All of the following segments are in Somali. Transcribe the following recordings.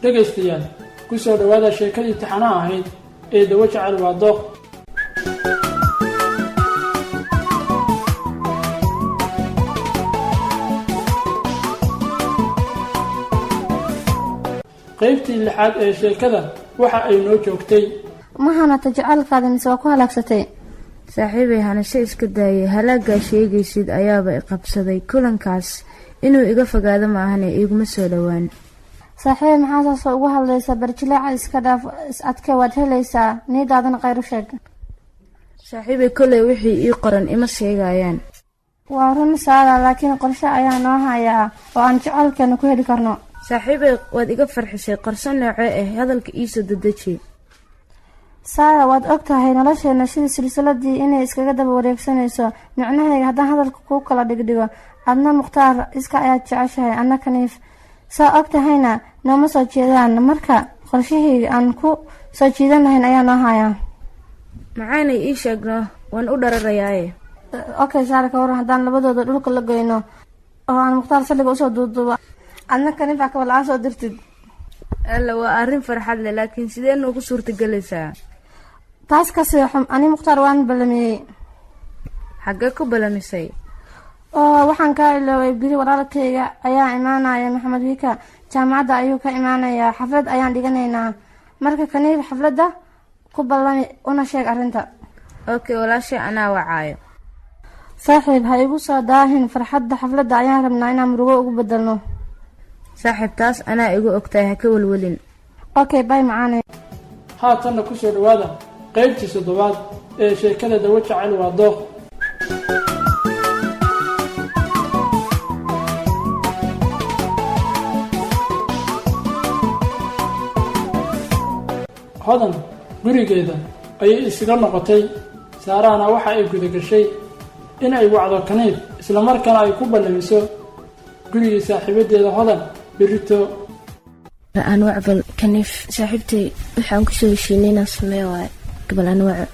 Dhegaystayaal, ku soo dhowaada sheekadii taxanaha ahayd ee Dawo Jacayl Waa Dooq. Qaybtii lixaad ee sheekada waxa ay noo joogtay. Ma hanata jacaylkaada mise waa ku halaagsatay? Saaxiibay, hanasho iska daayay, halaaggaa sheegaysid ayaaba i qabsaday. Kulankaas inuu iga fogaado ma ahane iguma soo dhowaan. Saaxiibay, maxaa saasoo ugu hadlaysaa? Barjilaaca iska dhaaf, is adke, waad helaysaa, niyadaadana khayr u sheeg. Saaxiibay, koley wixii ii qoran ima sheegayaan. Waa run Saara, laakiin qorshe ayaa noo hayaa oo aan jacaylkeena ku heli karno. Saaxiibay, waad iga farxisay. Qorso noocee ah? Hadalka iisoo dedeji. Saara, waad og tahay nolosheena sidii silsiladii inay iskaga daba wareegsanayso. Micnahayga haddaan hadalka kuu kala dhigdhigo, adna Mukhtaar iska ayaad jeceshahay, anna Kaniif. Saa og tahayna nooma soo jeedaan. Marka qorshihii aan ku soo jiidan lahayn ayaa noo hayaa. Macaanay, ii sheegno, waan u dhararayaaye. Okay Saara, ka waran haddaan labadooda dhulka la goyno oo aan Mukhtaar saldhiga usoo duuduubo, adna Kaniif aa kaba la-aan soo dirtid? Alla, waa arrin farxad leh, laakiin sidee noogu suurtagelaysaa? Taas ka seexum, ani Mukhtaar waan ballamiyey. Xaggee ku ballamisay? Oo waxaan kaa iloobay, biri walaalkayga ayaa imaanaya, Maxamed Wiika, jaamacadda ayuu ka imaanayaa. Xaflad ayaan dhiganaynaa. Marka Kaniif xafladda ku ballami, una sheeg arrinta. Okay walaashay, anaa wacaayo. Saaxiib, ha igu soo daahin. Farxadda xafladda ayaan rabnaa inaan murugo ugu bedelno. Saaxiib, taas anaa igu ogtahay, ha ka welwelin. Okay, bye macaane. Haatanna ku soo dhowaada qaybtii toddobaad ee sheekada Dawo Jacayl Waa Dooq. Hodan gurigeeda ayay isaga noqotay. Saarahana waxa ay guda gashay in ay wacdo Kaniif, islamarkaana ay ku ballamiso gurigii saaxiibadeeda Hodan berrito. Aan wacbal Kaniif saaxiibtay, waxaan kusoo heshiinay inaan sameeyo waaye. Gabal aan waco.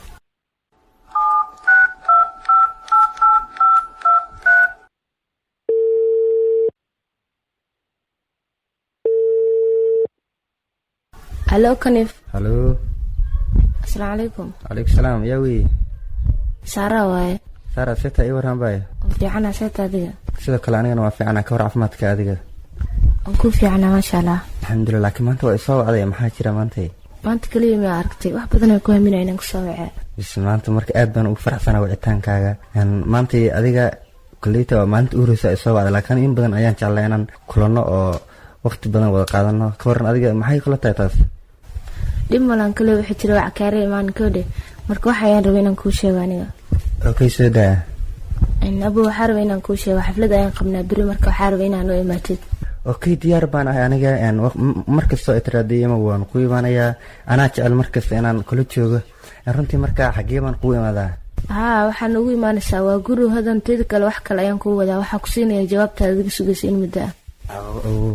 Halo Kaniif. Halo. Asalaamu calaykum. Calaykum salaam, yaa wey? Saaraa waaye. Saara, seta ii warran baay. Waan fiicana, seeta adiga? Sidoo kale anigana waa fiicana. Ka war caafimaadka adiga? Waan ku fiicnaa, maasha Allah. Alxamdulilah, laakiin maanta waa isoo wacday, maxaa jira maantay? Maanta kaliya ma aragtay, wax badan aan ku haminaya inaan kusoo wacee. Bis, maanta marka aad baan ugu faraxsanaa wicitaankaaga. Maantay adiga koleyta waa maalinta u horeysa ay soo wacday, laakiin in badan ayaan jeclaa inaan kulanno oo waqti badan wada qaadano. Ka waran adiga, maxay kula tahay taas? Dhib malaan kale, waxaa jira wax kaare imaan koodhe. Marka waxa ayaan rabay inaan kuu sheego aniga. Okay, soo daa. Abu, waxaa rabay inaan kuu sheego xaflad ayaan qabnaa beri. Marka waxaa rabay inaan u imaatid. Okay, diyaar baan ahay aniga. Mar kastoo ay tiraadiyama waan ku imaanayaa. Anaa jecel mar kasta inaan kula joogo. Runtii marka xaggee baan kugu imaadaa? Haa, waxaa noogu imaanaysaa waa guri Hodan. Teeda kale wax kale ayaan kuu wadaa, waxaa ku siinaya jawaabtaada adiga sugaysa in muddo ah.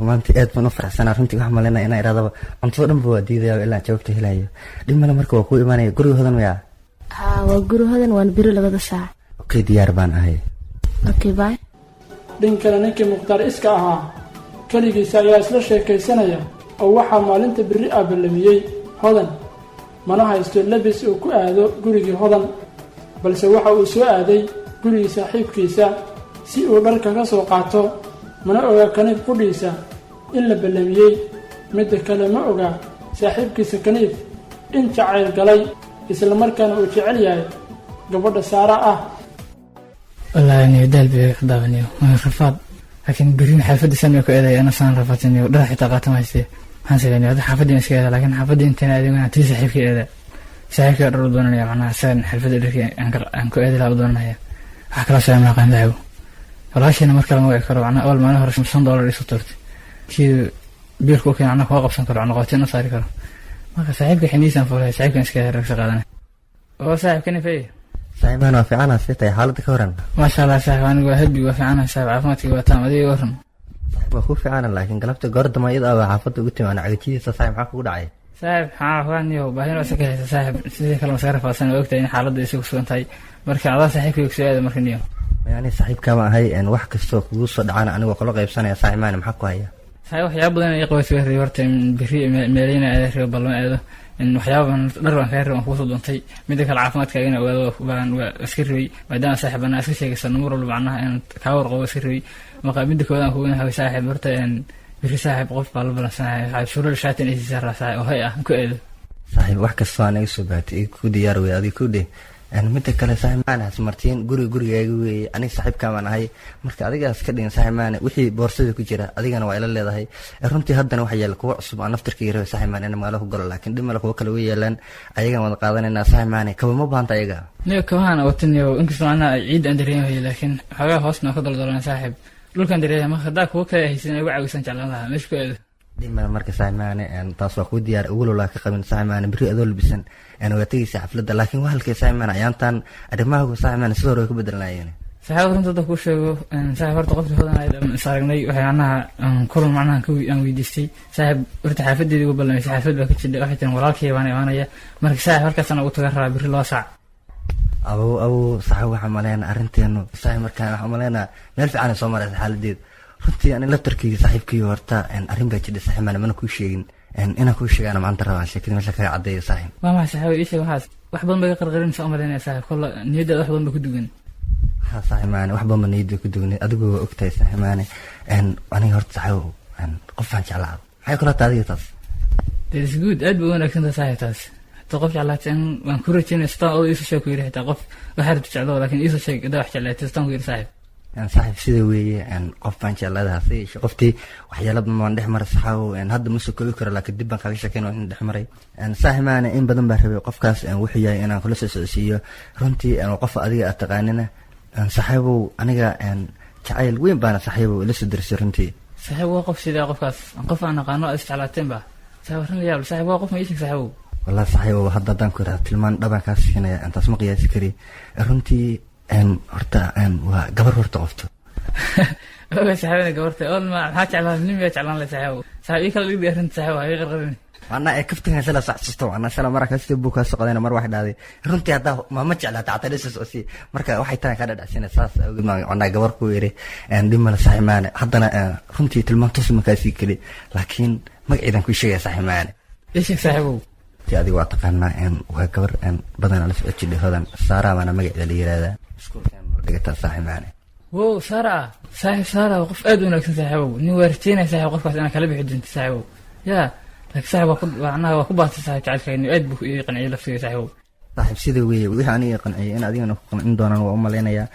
Maanta aad baan u faraxsanaa runtii. Waxaan malaynaya inaan idhahdaba cuntada dhan ba waa diidaya ilaa jawaabta helayo. Dhib male, marka waa kuu imaanaya guriga Hodan miyaa? Haa, waa guri Hodan, waana beri 2da saac. Okay, diyaar baan ahay. Okay, bye. Dhin kale, ninkii Mukhtaar iska ahaa keligiisa ayaa isla sheekaysanaya oo waxaa maalinta berri ah ballamiyey Hodan, mana haysto lebis uu ku aado gurigii Hodan, balse waxa uu soo aaday gurigii saaxiibkiisa si uu dharka ka soo qaato. Mana oga Kaniif qudhiisa in la ballamiyey. Midda kale, ma oga saaxiibkiisa Kaniif in jacayl galay, islamarkaana uu jecel yahay gabadha Saara ah. Wallaahi niyo, daal bay iga daawaniyo, waan rafaad, laakiin berrin xaafadda saan ku eeday ana saan rafaadsan, dhar xitaa qaatan hayste. Maxaan sameynay hadda? Xaafadda iska eedaa, laakiin xaafadda intaan aadin waan tii saaxiibkii eedaa, saaxiibkii dhar u doonanaya, macnaha saan xalfadda dharkii aan ku eedi lahaa u doonanaya. Wax kala soo ma aqaan saaxiibo. Walaashiina mar kale ma wici karo, macnaha awal maalin hore $5 isu tuurtay kii biilka u keen, macnaha kuma qabsan karo, macnaha qotiin u saari karo. Marka saaxiibka xiniisaan fuulay, saaxiibkan iska ragsa qaadanay oo saaxiibka nifey. Saaxiibaan, waa fiicana, see tahay xaaladda? Ka waran? Maasha Allah saaxiib, anigu waa happy, waa fiicanahay saaxiib, caafimaadkii waa taam. Adiga waran? Saaxiib, waa kuu fiicana, laakiin galabta goor dama iyada ah xaafadda ugu timaana cagajidiisa. Saaxiib, maxaa kugu dhacay? Saaxiib, maxaa waxaan baahin waa saka haysa saaxiib, sidii kale masaga rafaadsan, waa ogtahay in xaaladda isagu sugan tahay. Marka adaa saaxiibkayga kusoo aada marka niyo. Yani saaxiibkaama ahay, wax kastoo kugu soo dhacana anigoo kula qaybsanaya. Saaxiib maani, maxaa ku haya? Saaxiib, waxyaaba badan ay qabaysa rabay horta in berri meeleyna aada rabo, ballama aado in waxyaaba badan, dhar baan kaa rabay, waan kuusoo doontay. Midda kale, caafimaadkaaga inaan ogaado baan waa iska rabay, maadaama saaxiib anaa iska sheegaysano mar walba, macnaha inaan kaa warqabo iska rabay. Marka midda koowaad aan kugu waxa saaxiib, horta berri saaxiib qof baa la balansanaya saaxiib, surwaal shaatin ay siisaa rabaa saaxiib oo hay ah ku aado. Saaxiib, wax kastoo aan iga soo baatay ku diyaar wey adiga ku dheh. Midda kale saaxiib maane, hasmartiin guriga gurigaaga weeye, aniga saaxiibkaa baan ahay. Marka adigaas ka dhigin saaxiib maane, wixii boorsada ku jira adigana waa ila leedahay. Runtii haddana waxaa yaala kuwa cusub aan naftirkayga rabay saaxiib maane inaan magaalo ku galo, laakiin dhib male, kuwa kale way yaalaan, ayagan wada qaadanaynaa saaxiib maane. Kaba ma baahanta ayaga? Niyo, kabahan wataniyo, inkastoo macnaha ciid aan dareemayo, laakiin xoogaa hoosna ka daldalana saaxiib, dhulkaan dareemaya. Marka haddaa kuwa kale haysan igu caawisan jeclaan lahaa meesha ku aado. Dhimale marka saaxiib maane, taas waa kuu diyaar, awalowlaa ka qabin saaxiib maane. Berri adoo labisan waa tegaysa xafladda, laakiin wahalkay saaxiib maane, ayaantan arrimahaagu saaxiib maane sidoo hore way ka bedelanayeen. Saaxiib, runta hadda kuu sheego saaxiib, horta qofkii hodan is aragnay waxay macnaha kulan macnaha aan weydiistay saaxiib. Horta xaafadeedii ugu ballamaysay, xaafad baa ka jidha, waxay tirin walaalkay baan imaanaya. Marka saaxiib, halkaasaan ugu taga rabaa berri 2 saac. Abow abow saaxiib, waxaan maleynaa arrinteenu saaxiib markaan waxaan maleynaa meel fiican ay soo maraysa xaaladeedu. Runtii ani laftarkayga saaxiibkayga horta arrin baa jidha saaxiib maane, mana kuu sheegin, inaan kuu sheegaana maanta rabaa, sheekada meesha kaga caddeeyo saaxiib. Waa maxay saaxiib? Ii sheeg waxaas, wax badan bay ka qarqarinaysa u malaynaya saaxiib, kolla niyaddaada wax badan ba ku dugan. Ha saaxiib maane, wax badan ba niyadda ku dugnay, adigu waa ogtahay saaxiib maane. Aniga horta saaxiib qofaan jeclaa, maxay kula tahay adiga taas? That is good, aad bay u wanaagsan tahay saaxiib taas. Xitaa qof jeclaatay in waan ku rajaynaya sitaan oo iisoo sheeg ku yidhi, xitaa qof waxaa rabta jeclo, laakiin iisoo sheeg hadaa wax jeclaatay sitaan ku yidhi saaxiib. Saaxiib, sida weeye, qof baan jeclaada, hase yeeshee qoftii waxyaala badan baan dhex maray saxaabow, hadda ma soo koobi karo, laakiin dib baan kaaga sheekeyn waa in dhex maray. Saaxiib maane, in badan baan rabay qofkaas wuxuu yahay inaan kula soo socodsiiyo. Runtii qof adiga aad taqaanina saaxiibow, aniga jacayl weyn baana saaxiibow ila soo derisay runtii. Saaxiib, waa qof sidee qofkaas? Qof aan aqaano aad isjeclaateen ba saaxiib? Arrin la yaab saaxiib, waa qof ma ii sheeg saaxiibow. Wallahi saaxiibow, hadda haddaan ku idhaahdo tilmaan dhabaan kaa siinaya, taas ma qiyaasi kari runtii. Horta waa gabar horta qofto. Oga saaxiibana gabarta ol ma maxaa jeclaa, nin miyaa jeclaan leh saaxiibow? Saaxiib, ii kala dhigdi arrinta saaxiibow, ha ii qarqarin. Macnaa ee kaftanka shala sax susto, macnaa shala mara kasta buu kaa soqodayna, mar waxay dhahday runtii haddaa ma jeclaata xataa dhisa socosii. Marka waxay tahay kaa dhadhacsiina, saas awgeed maa macnaa gabar ku yiri. Dhib male saaxiib maane, haddana runtii tilmaan toos ma kaa sii keli, laakiin magaceedan kuu sheegaya saaxiib maane. Ii sheeg saaxiibow. Ti adiga waa taqaanaa, waa gabar badanaa la socod jidhay Hodan, Saaraa baana magaceeda la yiraahdaa, iskuulkan la dhigataa saaxiib maane. Wow, Saara ah saaxiib, Saara waa qof aad u wanaagsan saaxiibow. Nin waa rajeynaya saaxiib qofkaas inaan kala bixi doonto saaxiibow yaa, laakiin saaxiib waa ku macnaha waa ku baatay saaxiib jacaylkayni, aad buu ii qanciyay laftiga saaxiibow. Saaxiib, sida weeye, wixii aniga qanciyay in adigana ku qancin doonaan waa u malaynayaa.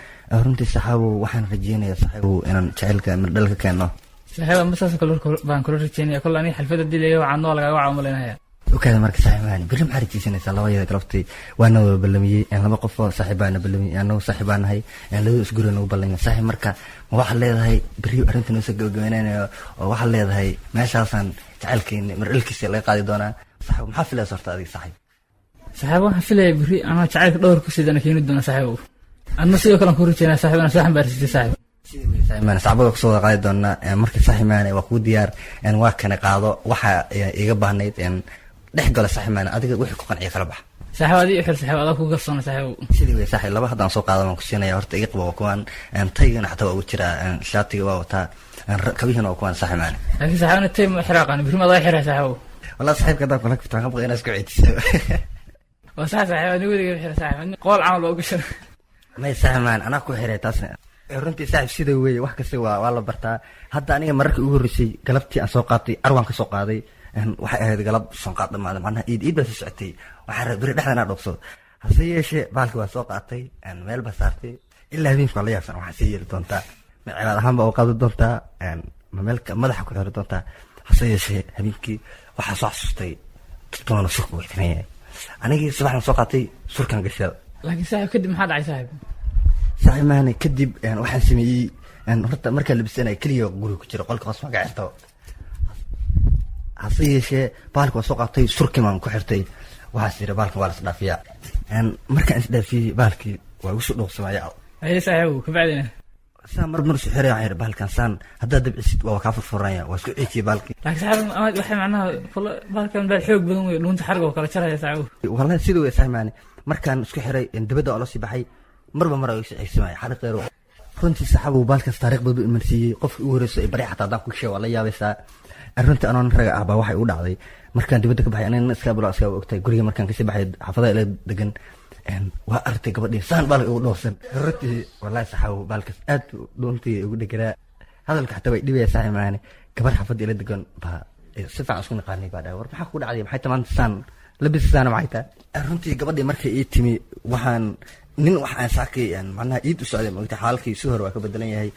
Runtii saaxiibow, waxaan rajeynayaa saaxiibow inaan jacaylka mirdhal ka keeno. Saaxiib, ama saas kale baan kula rajeynaya. Kol aniga xalfadda dilaya waxaan noo lagaaga waca u malaynaya. Okaada marka saaxiib maani, berri maxaa rajeysanaysaa? Labayada galabtay waana wada ballamiyey, laba qof oo saaxiib baana ballamiyey, annagu saaxiib baa nahay, labada isguri nagu ballamiyey saaxiib. Marka ma waxaad leedahay berri arrinta noo soo gabagabeynaynayo oo waxaad leedahay meeshaasaan jacaylkeena mirdhalkiisa laga qaadi doonaa? Saaxiib, maxaa filaysa horta adiga saaxiib? Saaxiib, waxaan filaya berri anaa jacaylka dhowr ku sidana keeni doona saaxiibow, adna sidoo kale aan ku rajeynaya saaxiib inaan soo xambaarsatay saaxiib. Saaxiib maane, sacbada kusoo wada qaadi doonaa. Marka saaxiib maane, waa kuu diyaar, waa kana qaado waxa iga baahnayd, dhex galo saaxiib maane, adiga wixii ku qanciya kala bax. Saaxiib, adii xil saaxiib, adaa ku kalsoona saaxiibow. Sidii wey saaxiib, laba haddaan soo qaado baan ku siinaya. Horta iga qabo, waa kuwaan, taygana xataa waa ugu jiraa, shaatiga waa wataa, kabihiina waa kuwaan saaxiib maane. Laakiin saaxiibna tay ma xiraaqaan, berri ma adaa xiraa saaxiibow? Wallahi saaxiibka, haddaan kula kaftaan ka baqay inaad isku ceetiso. Waa sax saaxiib, ani weliga xira saaxiib, qool camal baa u gashan. May saaxiib maane, anaa ku xiray taasna. Runtii saaxiib, sida weeye, wax kasta waa la bartaa. Hadda aniga mararka ugu horreysay galabtii aan soo qaatay arwaan ka soo qaaday, waxay ahayd galab soonqaad dhamaaday, macnaha iid iid baa soo socotay. Waxaan rabay beri dhexdan inaan dhoogsado, hase yeeshee baalki waa soo qaatay, meel baa saartay ilaa habeenka. Waa la yaabsan, waxaa sii yeeli doontaa, ma cibaad ahaan baa u qaadi doontaa, ma meel madaxa ku xiri doontaa? Hase yeeshee habeenkii waxaa soo xasuustay dad badan oo surka weytinaya. Anigii subaxdan soo qaatay surkan gashaa. Laakiin saaxiib, kadib maxaa dhacay saaxiib? Saaxiib maane, kadib waxaan sameeyey horta markaa labisanaya keliya guriga ku jira, qolka hoos ma ka xirto. Hase yeeshee baalka waa soo qaatay, surkii baan ku xirtay. Waxaas yidhi baalkan waa la isdhaafiyaa. Markaan isdhaafiyey baalkii waa igu soo dhooqsamaya. Haye saaxiibow, kabacdina? Saan mar mar isu xiray, waxaan yidhi baalkan saan haddaad dabcisid waa kaa furfuranya. Waa isku ceejiyey baalkii. Laakiin saaxiib, waxay macnaha baalkan baal xoog badan wey, dhuunta xarga oo kala jaraya saaxiibow. Wallahi sida wey saaxiib maane, markaan isku xiray dibadda oo la sii baxay, marba mar isu ceegsamaya xariqeeru. Runtii saxabow, baalkaas taariikh badan buu imarsiiyey. Qofka ugu horeyso ay bari xataa haddaan ku sheego, waa la yaabaysaa. Runtii anoo nin raga ah baa waxay u dhacday markaan dibadda ka baxay, aniga iska bilo iska ogtahay, guriga markaan kasii baxay, xaafadaha ila degan waa aragtay gabadhii saan baalka ugu dhoosan. Runtii wallahi saxabow, baalkaas aad dhuuntii ugu dheganaa, hadalka xataa way dhibaya saaxib maane. Gabar xaafadda ila degan baa si fiican isku naqaanay baa dhahay, "War maxaa ku dhacday? Maxay tamaanta saan labisasaana maxay tahay?" Runtii gabadhii markay ii timi, waxaan nin wax aan saakay macnaha iid u socday, maogtay, xaalkii si hore waa ka bedelan yahay.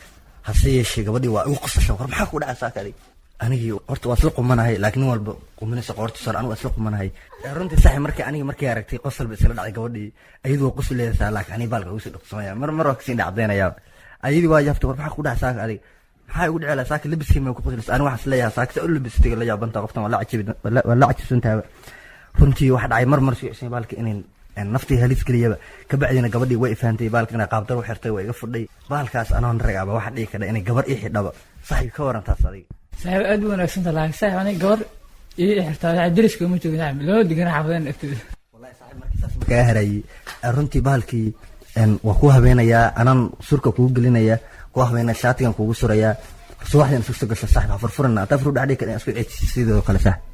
Hase yeeshee gabadhii waa igu qosasha. "War maxaa ku dhacay saaka adig?" Anigii horta waa isla qumanahay, laakiin nin walba qumanaysa qoorta sar, anigu waa isla qumanahay. Runtii saaxib, markii aniga markay aragtay qosol ba isla dhacday gabadhii. Ayadu waa qosleeysaa, laakiin aniga baalka ugu sii dhuqsamaya, mar mar waa kasii dhacdaynaya. Ayadii waa yaabtay. "War maxaa ku dhacay saaka adig? Maxaa igu dhici lahaa saaka labiskii ma ku qoslaysa?" Aniga waxaan isleeyahay saaka sa u labisatay la yaabanta qoftan, waa la cajibi, waa la cajibsantaaba. Runtii waxa dhacay mar mar sii cusay baalka inay naftii halis geliyaba. Kabacdina gabadhii way ifahantay baalka inay qaabdar u xirtay, waa iga fudhay baalkaas. Anoon ragaaba waxa dhihi kadha inay gabar ii xidhaba. Saaxiib, ka waran taas adiga? Saaxiib, aad u wanaagsan tahay, laakiin saaxiib, aniga gabar ii xirtaa saaxiib deriska uma joogin, saaxiib loo degana xaafadeen agteeda. Wallahi saaxiib, markii saas markaa harayay, runtii bahalkii waa kuu habeenayaa, anaan surka kugu gelinaya, kuu habeenaya, shaatigan kugu surayaa, subaxdan isku soo gasho. Saaxiib, ha furfurana, hataa furu dhacdhi kadhan isku ceejisi sidoo kale, saaxiib.